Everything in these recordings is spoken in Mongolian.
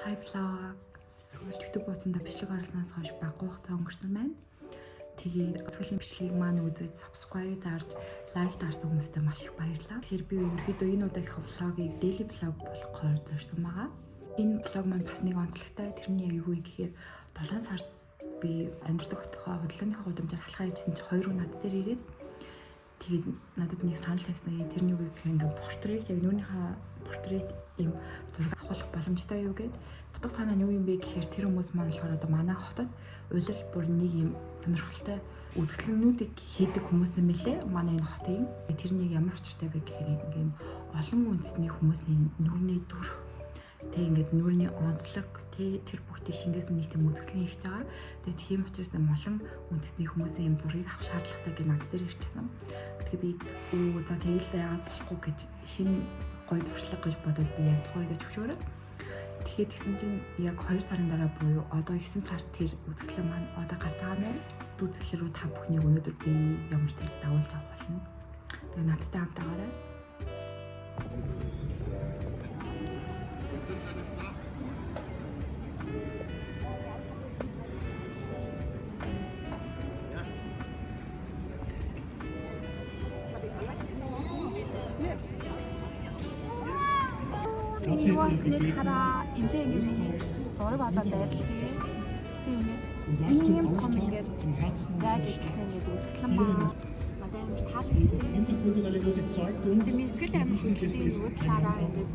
Hi vlog. Сүүл YouTube хуудсандаа бичлэг оруулснаас хойш баггүй хугацаа өнгөрсөн байна. Тэгээд сүүлийн бичлэгийг маань үзэж subscribe дарж, лайк дарсан хүмүүстээ маш их баярлалаа. Тэгэхээр би ерөөхдөө энэ удаагийнхаа vlog-ыг daily vlog болгохоор зорьсон байгаа. Энэ vlog маань бас нэг онцлогтой. Тэр нь яг юу вэ гэхээр 7 сард би амьдардаг хотынхоо худалдааныхаа гудамжаар халахаа хийжсэн чи хоёр хүн над дээр ирээд тэгээд надад нэг санал тавьсан. Тэр нь юу вэ гэхээр ингээд портрет, яг нүүрнийхээ портрет ийм зураг авах боломжтой юу гэд. Утга санаа нь юу юм бэ гэхээр тэр хүмүүс маань болохоор одоо манай хотод улирал бүр нэг ийм сонирхолтой үзэсгэлэнүүдийг хийдэг хүмүүс юм лээ. Манай энэ хотын. Тэр нэг ямар учиртай вэ гэхээр ингээд ийм олон үндэсний хүмүүсийн нүүрний дүр, тэг ингээд нүүрний онцлог, тэг тэр бүгдийг шингээсэн нэг тийм үзэсгэлэн хийж байгаа. Тэгээ тийм учраас юм олон үндэсний хүмүүсийн юм зургийг авах шаардлагатай гэж над дээр ирчихсэн. Тэгээ би өө за тэгэл яагаад болохгүй гэж шинэ гоё туршлага гэж бодоод би яг тухайн үедээ зөвшөөрөөд. Тэгээд тэгсэн чинь яг 2 сарын дараа буюу одоо 9 сард тэр үзэсгэлэн маань одоо гарч байгаа юм байна. Үзэсгэлэн рүү та бүхнийг өнөөдөр би ямар тааж дагуулж авах болно. Тэгээ надтай хамт байгаарай. Нэг хараа энэ ингээд миний зураг одоо байрлаж байна. Гэтэ ингээд ийм том ингээд зайг гэх ингээд үзэсгэлэн байна. Надад амар таалагдчихэв. Тэгээ миний амар хөдөлгөөн нөгөө талаараа ингээд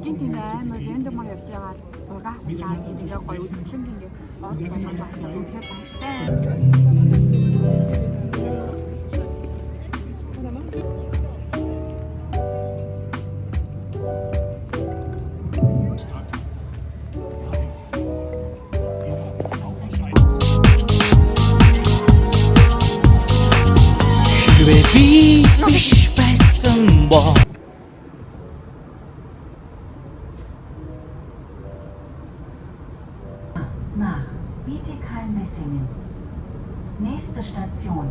гинт тийм амар рандомор явж байгаа зураг авахлаа ингээд гоё үзэсгэлэнт ингээд орох боломж олсон. Үнэхээр баяртай. Хэрвээ би биш байсан бол Nach Bietigheim-Messingen. Nächste Station,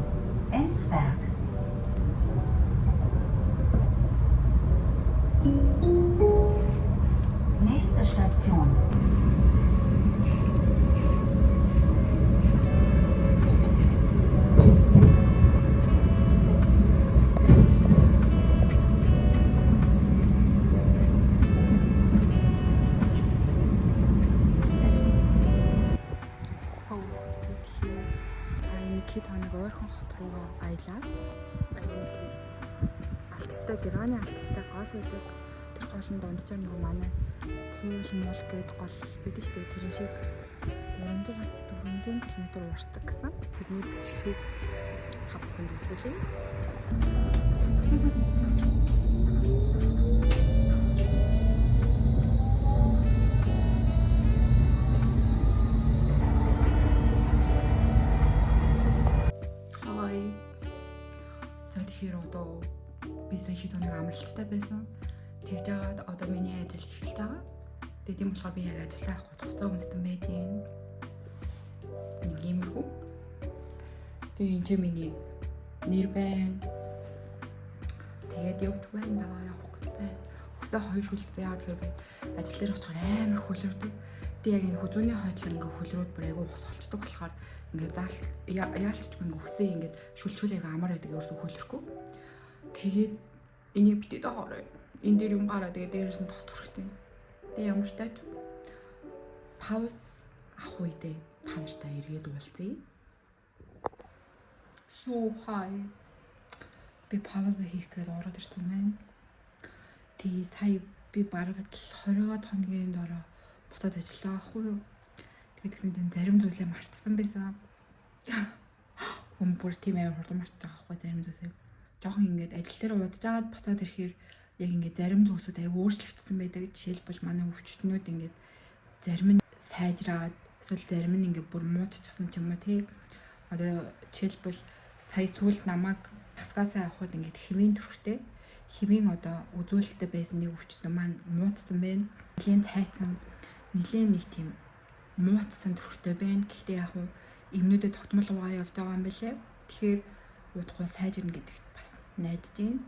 Enzberg. Nächste Station. So тэгэхээр сая нэг хэд хоног ойрхон хот руугаа аялаа. Аян тийм алтартай Германы алтартай гол байдаг. Тэр гол нь дунджаар нөгөө манай туул муул гээд гол байдаг шүү дээ. Тэрэн шиг 300-аас 400 км уртдаг гэсэн. Тэрний бичлэгийг та бүхэнд үзүүлье. Хай. За тэгэхээр одоо би сая хэд хоног амралттай байсан. Тэгж жагаад одоо миний ажил эхэлж байгаа. Тэгээ тийм болохоор би яг ажилдаа авах хугацаа өмстөн байж гин. Нэг иймэрхүү. Тэгээ энэ ч миний нэр байна. Тэгээд явж байна даа явах гэж байна. Өсөө хоёр шүлцээ яагаад тэгэхээр би ажил дээр очихоор амар хөлөрдөг. Тэгээ яг энэ хүзүүний хойдлоор ингээ хөлрөөд бүр айгүй ус олчдөг болохоор ингээ заал яалччгүй ингээ үсээ ингээ шүлчүүл айгүй амар байдаг ерөөсөө хөлөрөхгүй. Тэгээд энийг битээд хоорой. Энэ дээр юм гараа тэгээ дээрээс нь тос түрхсэн. Тэгээ ямар ч тач пауз авах үедээ та нартай эргээд уулзъя. So high. Би пауз хийх гээд ороод ирсэн байна. Тэгээ сая би бараг л 20 хоногийн дараа буцаад ажиллаа байхгүй юу? Тэгээд тэгсэн чинь зарим зүйлээ мартсан байсан. Хүн бүр тийм амар хурдан мартаж байгаа байхгүй зарим зүйлээ. Жохон ингээд ажил дээр удаж агаад буцаад ирэхээр яг ингээд зарим зүйлсүүд аяг өөрчлөгдсөн байдаг. Жишээлбэл манай өвчтнүүд ингээд зарим нь сайжраад эсвэл зарим нь ингээд бүр муудчихсан ч юм уу тий. Одоо жишээлбэл сая сүүлд намайг тасгаасаа авахд ингээд хэвийн төрхтэй хэвийн одоо үзүүлэлттэй байсан нэг өвчтөн маань муудсан байна. Нилээн цайцсан, нилээн нэг тийм муутсан төрхтэй байна. Гэхдээ яг уу эмнүүдэд тогтмол угаа явж байгаа юм байлээ. Тэгэхээр удахгүй сайжирна гэдэгт бас найдаж байна.